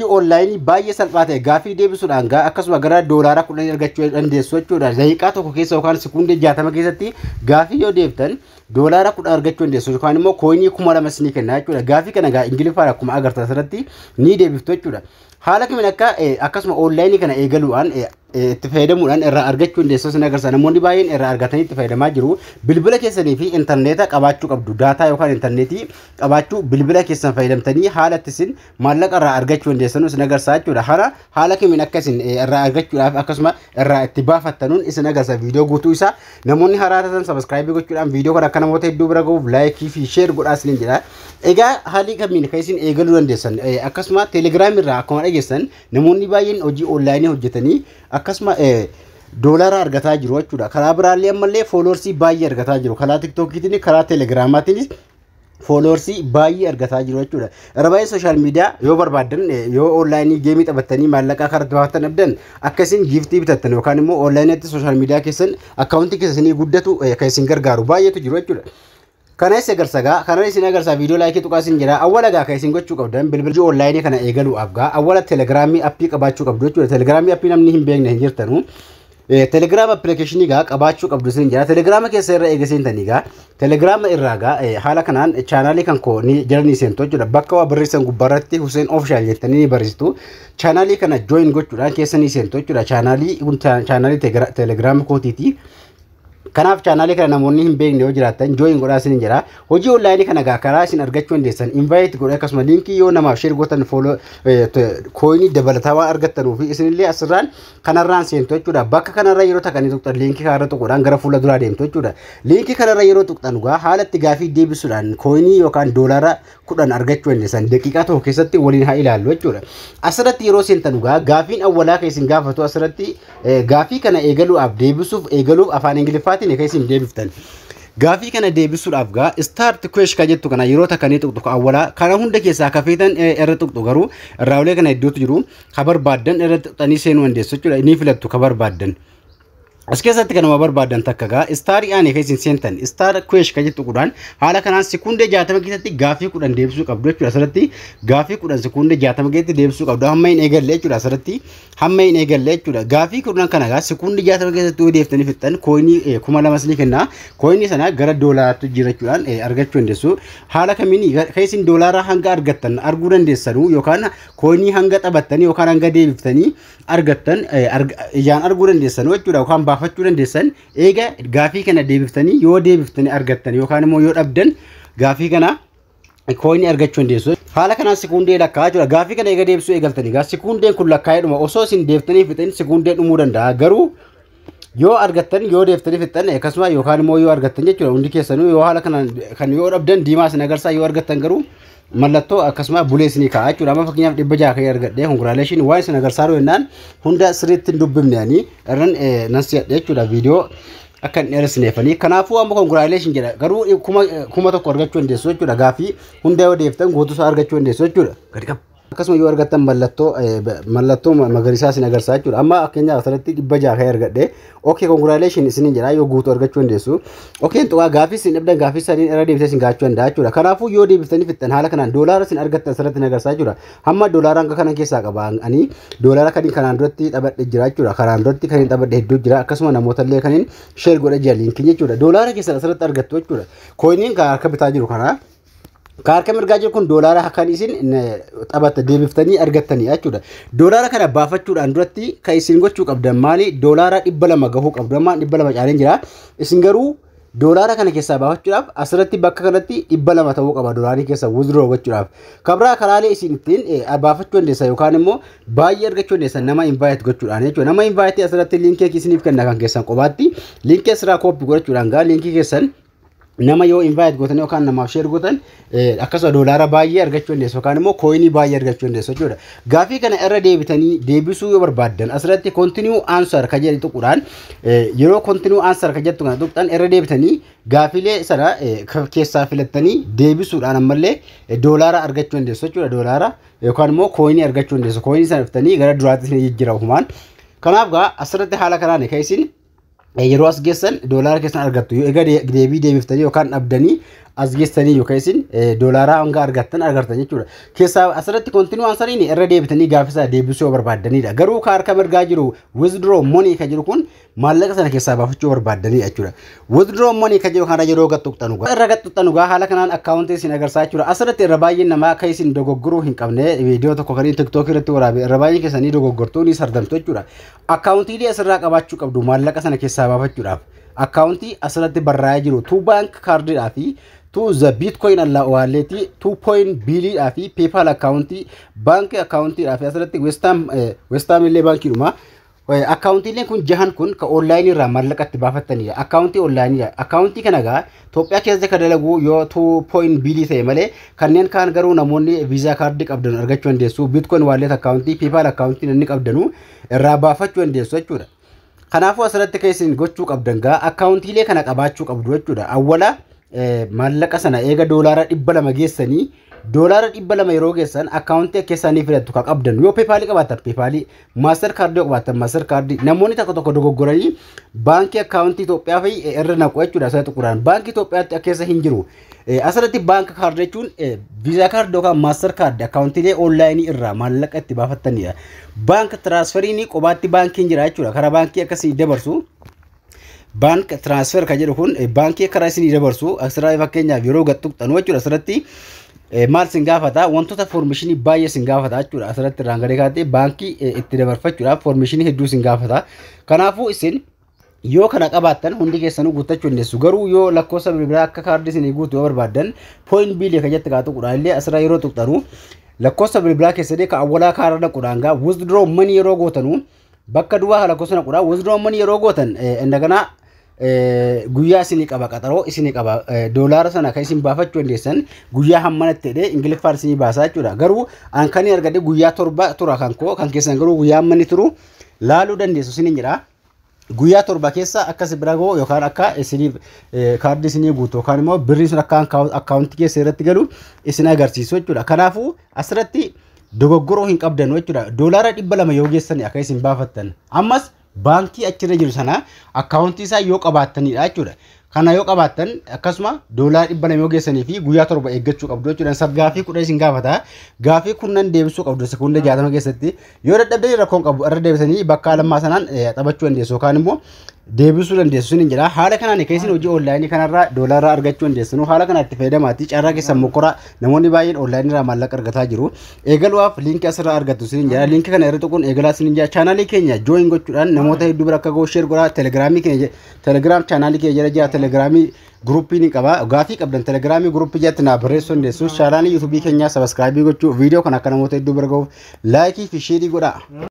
Onlaayinii baay'ee salphaa ta'e gaafii deebisuudhaan akkasuma gara $10 argachuu dandeessu jechuudha. Daqiiqaa tokko keessa yookaan sekundii 60 keessatti gaafii yoo deebtan $10 argachuu dandeessu yookaan immoo kooyinii 2000 isinii kenna jechuudha. Gaafii kana Ingiliffaan akkuma agartan asirratti ni deebiftu jechuudha. Haala kamiin akka akkasuma onlaayinii kana eegaluudhaan itti fayyadamuudhaan irraa argachuu dandeessu isin agarsiisa. Namoonni baay'een irraa argatanii itti fayyadamaa jiru. Bilbila keessanii fi intarneeta qabaachuu qabdu. Daataa yookaan intarneetii qabaachuu, bilbila keessan fayyadamtanii haala itti isin maallaqa irraa argachuu dandeessan isin agarsiisa jechuudha. Haala kamiin akka isin irraa argachuudhaaf akkasuma irraa itti baafattanuun isin agarsiisa viidiyoo guutuu isaa. Namoonni haaraa taatan subscribe gochuudhaan viidiyoo kana akka namoota hedduu bira gahuuf like fi share godhaa isiniin jedha. Egaa haalli kamiin kan isin eegaluu dandeessan, akkasuma Teelegiraam irraa akkuma dhageessan namoonni baay'een hojii onlaayinii hojjetanii akkasuma doolaara argataa jiru jechuudha. Karaa biraallee ammallee followers baay'ee argataa jiru. Karaa TikTokiitiin, karaa Teelegiraamaatiin followers baay'ee argataa jiru jechuudha. Irra baay'ee social media yoo barbaaddan, yoo onlaayinii game taphattanii maallaqaa karaa itti baafatan dhabdan, akka isin gift bitattan yookaan immoo onlaayiniitti social media keessan akkaawuntii keessanii guddatu kan isin gargaaru baay'eetu jiru jechuudha. Kana isin agarsiisa gaa, kana isin agarsiisa. Viidiyoo like tuqaa isin jira. Awwala gaa kan isin gochuu qabdan, bilbila onlaayinii kana eegaluudhaaf gaa awwala Teelegiraamii app qabaachuu qabdu jechuudha. Teelegiraamii app namni hin beekne hin jirtanu. Teelegiraam appilikeeshinii gaa qabaachuu qabdu isin jira. Teelegiraama keessa irra eega seentanii gaa Teelegiraama irraa gaa haala kanaan chaanaalii kan koo ni jala ni seentu jechuudha. Bakka waa barreessan gubbaarratti Hussein Official jettanii ni barreessitu. Chaanaalii kana join gochuudhaan keessa ni seentu jechuudha. Chaanaalii kun chaanaalii Teelegiraama kootiiti. Kanaaf chaanaalii kana namoonni hin beekne yoo jiraattan join godhaa isin jira. Hojii onlaayinii kana gaa karaa isin argachuu dandeessan invite godhee akkasuma link yoo namaaf share gootan follow kooyinii dabalataa waan argattanuu fi isinillee asirraan kanarraan seentu jechuudha. Bakka kanarra yeroo takkanii tuqxan, link kanarra tuquudhaan gara fuula duraa deemtu jechuudha. Link kanarra yeroo tuqxan gaa haala itti gaafii deebisuudhaan kooyinii yookaan $10 argachuu dandeessan daqiiqaa tokko keessatti waliin haa ilaallu jechuudha. Asirratti yeroo seentan gaa gaafiin awwalaa kan isin gaafatu asirratti gaafii kana eegaluudhaaf, deebisuuf eegaluuf afaan Ingiliffaatiin kan isin deebiftan. Gaafii kana deebisuudhaaf gaa "start question" kan jettu kana yeroo takkanii tuqxu, awwalaa kana hunda keessaa kafeetan irra tuqxu. Garuu irraawlee kana iddootu jiru, ka barbaaddan irra tuqxanii seenuu dandeessu jechuudha. Ni filattu ka barbaaddan. As keessatti kanuma barbaaddan takka gaa start aanee kan isin seentan "start question" kan jettu kudhaan haala kanaan sekundee 60 keessatti gaafii 10 deebisuu qabdu jechuudha. Asirratti gaafii 10 sekundee 60 keessatti deebisuu qabdu. Hamma hin eegalle jechuudha. Asirratti hamma hin eegalle jechuudha. Gaafii 10 kana gaa sekundee 60 keessatti yoo deeftanii fixxan kooyinii 2000 isinii kenna. Kooyinii sana gara doolaaraatti jirachuudhaan argachuu dandeessu. Haala kamiin kan isin doolaara hanga argattan arguu dandeessanu yookaan kooyinii hanga taphattanii yookaan hanga deebiftanii argattan ijaan arguu dandeessanu jechuudha, yookaan baafachuu dandeessan eega gaafii kana deebiftanii, yoo deebiftanii argattan yookaan immoo yoo dhabdan gaafii kana kooyinii argachuu dandeessu. Haala kanaan sekundee lakkaa'aa jira. Gaafii kana eega deebisuu eegaltanii gaa sekundeen kun lakkaa'ee osoo isin deebiftanii fixan sekundeen dhumuu danda'a. Garuu yoo argattan, yoo deebiftanii fixan akkasuma yookaan immoo yoo argattan jechuudha, hundi keessanuu yoo haala kanaan kan yoo dhabdan diimaa isin agarsiisa, yoo argattan garuu mallattoo akkasuma bulee isinii kaa'a jechuudha. Amma fakkeenyaaf 600 kan argadhee congratulation waan isin agarsiisaa jennaan hunda sirriitti hin dubbifne ani irran nan si'adhe jechuudha viidiyoo akka hin dheeressineefanii. Kanaafuu amma congratulation jedha, garuu 1000 argachuu dandeessu jechuudha. Gaafii hunda yoo deebiftan guutuusaa argachuu dandeessu jechuudha. Gadi qaba. Akkasuma yoo argattan mallattoo magariisaa isin agarsiisa jechuudha. Amma fakkeenyaaf asirratti 600 kan argadhe, okay, congratulation isiniin jedha, yoo guutuu argachuu dandeessu. Okay, tuqaa. Gaafii isin dhabdan gaafii saniin irra deebisee isin gaachuu danda'a jechuudha. Kanaafuu yoo deebiftanii fixxan haala kanaan doolaara isin argattan asirratti ni agarsiisa jechuudha. Hamma doolaara hanga kana keessaa qaba. Ani doolaara kan kanaan duratti taphadhe jira jechuudha. Kanaan duratti kan hin taphadhe hedduu jira. Akkasuma namoota illee kan hin share godhe jira link jechuudha. Doolaara keessan asirratti argattu jechuudha. Kooyiniin kan harka bitaa jiru kana. Ka harka mirgaa jiru kun doolaara kan isin taphatta deebiftanii argattanii jechuudha. Doolaara kana baafachuudhaan duratti kan isin gochuu qabdan maali? Doolaara 200 gahuu qabdu. Amma 200 caaleen jira. Isin garuu doolaara kana keessaa baafachuudhaaf asirratti bakka kanatti 200 ta'uu qaba doolaarii keessa withdraw gochuudhaaf. Kabraa karaalee isin ittiin baafachuu dandeessan yookaan immoo baay'ee argachuu dandeessan nama invite gochuudhaan jechuudha. Nama invite asirratti link isiniif kenna kan keessan qobaatti. Link asirraa copy godhachuudhaan gaa link keessan nama yoo invite gootan yookaan namaaf share gootan akkasuma doolaara baay'ee argachuu dandeessu yookaan immoo kooyinii baay'ee argachuu dandeessu jechuudha. Gaafii kana irra deebitanii deebisuu yoo barbaaddan asirratti "continue answer" kan jedhu tuquudhaan, yeroo "continue answer" kan jettu kana tuqxan irra deebitanii gaafiilee sana keessaa filattanii deebisuudhaan ammallee doolaara argachuu dandeessu jechuudha. Doolaara yookaan immoo kooyinii argachuu dandeessu. Kooyinii sana filattanii gara duraatti isin jijjiira ofumaan. Kanaaf gaa asirratti haala kanaan kan isin yeroo as geessan doolaara keessan argattu. Yoo egaa deebii deebiftanii yookaan dhabdanii as geessanii yookaan isin doolaaraa hanga argattan argattan jechuudha. Keessaa asirratti continue answeriin irra deebitanii gaaffisaa deebisuu yoo barbaaddanidha. Garuu ka harka mirgaa jiru withdraw money kan jiru kun maallaqa sana keessaa baafachuu barbaaddanidha jechuudha. Withdraw money kan jiru kana yeroo gattuqxanu irra gattuqxanu haala kanaan akkaawuntii isin agarsiisaa jechuudha. Asirratti irra baay'een namaa akka isin dogoggoruu hin qabne viidiyoo tokko kan TikTok irratti waraabe irra baay'een keessanii dogoggortuu ni sardamtu jechuudha. Akkaawuntiilee asirraa qabaachuu qabdu maallaqa sana keessaa baafachuudhaaf. Akkaawuntii asirratti barraa'ee jiru two bank cardiidhaa fi to the bitcoin wallet, 2 biiliidhaa fi PayPal akkaawuntii, baankii akkaawuntiidhaa fi asirratti Westaam illee baankiidhuma. Akkaawuntiileen kun jahan kun ka onlaayinii irraa maallaqa itti baafattanidha. Akkaawuntii onlaayiniidha. Akkaawuntii kana egaa Itoophiyaa keessatti kan dalagu yoo 2 biilii ta'e malee kanneen kaan garuu namoonni Visa kaardii qabdan argachuu dandeessu. Bitcoin wallet akkaawuntii, PayPal akkaawuntii namni qabdanu irraa baafachuu dandeessu jechuudha. Kanaafuu asirratti kan isin gochuu qabdan gaa akkaawuntiilee kana qabaachuu qabdu jechuudha. Awwala maallaqa sana eega $200 geessanii, $200 yeroo geessan akkaawuntii akka isaanii filattu kan qabdan, yoo PayPalii qabaattan PayPalii, Mastercardii yoo qabaattan Mastercardii. Namoonni tokko tokko dogoggoranii baankii akkaawuntii Itoophiyaa fi irra naqu jechuudha. Asirratti quraan baankii Itoophiyaatti keessa hin jiru. Asirratti bank card jechuun Visa card yookaan Mastercard akkaawuntiilee onlaayinii irraa maallaqa itti baafattanidha. Bank transferiin qobaatti baankiin jira jechuudha, karaa baankii akkasii dabarsu. Bank transfer kan jedhu kun baankii karaa isinii dabarsu. Asirraa fakkeenyaaf yeroo gattuqxanu jechuudha, asirratti maal sin gaafata? Wantoota foormeeshinii baay'ee sin gaafata jechuudha. Asirratti irraan gadee kaatee baankii itti dabarfachuudhaaf foormeeshinii hedduu sin gaafata. Kanaafuu isin yoo kana qabaattan hundi keessanuu guuttachuu dandeessu. Garuu yoo lakkoofsa bilbilaa akka kaardii isinii guutu yoo barbaaddan, point biilii kan jette kaatu qudhaan illee asirraa yeroo tuqxanu lakkoofsa bilbilaa keessanii ka awwalaa kaarra dhaquudhaan gaa withdraw money yeroo gootanu bakka duwwaa lakkoofsa naquudhaan withdraw money yeroo gootan indaganaa guyyaa isinii qaba, qaxaroo isinii qaba, doolaara sana kan isin baafachuu dandeessan guyyaa hammanatti jedhee Ingiliffaan isinii baasaa jechuudha. Garuu an kan argadhe guyyaa 7 tura kan koo, kan keessan garuu guyyaa hammanni turu laaluu dandeessu isiniin jedha. Guyyaa 7 keessa akka si bira ga'u yookaan akka isiniif kaardii isinii guutu yookaan immoo birrii sun akka akkaawuntii keessa irratti galu isin agarsiisu jechuudha. Kanaafuu asirratti dogoggoroo hin qabdan jechuudha. $200 yoo geessan akka isin baafattan. Ammas baankii achirra jiru sana akkaawuntii isaa yoo qabaattanidha jechuudha. Kana yoo qabaattan akkasuma $200 yoo geessanii fi guyyaa 7 eeggachuu qabdu jechuudha. Gaafii 10 isin gaafata. Gaafii kurnan deebisuu qabdu sekoondii 60 keessatti. Yoo dadhabdanii rakkoon qabu, irra deebisanii bakka lammaa sanaan taphachuu dandeessu yookaan immoo deebisuu dandeessu isin jedha. Haala kanaan kan isin hojii onlaayinii kanarraa doolaara argachuu dandeessinu, haala kana itti fayyadamaatti carraa keessan mokoraa. Namoonni baay'een onlaayinii irraa maallaqa argataa jiru. Eegaluudhaaf liinkii asirraa argattu isin jedha. Liinkii kana irra tuquun eegalaa isin jedha. Chaanaalii keenya join gochuudhaan namoota hedduu bira akka ga'u share godhaa. Telegiraamii keenya, Telegram chaanaalii keenya jala jira. Telegiraamii guruppii ni qaba. Gaafii qabdan Telegiraamii guruppii jalatti naa barreessuu dandeessu. Chaanaalii YouTubeii keenyaa subscribe gochuu, viidiyoo kana akka namoota hedduu bira ga'uuf like fi share godhaa.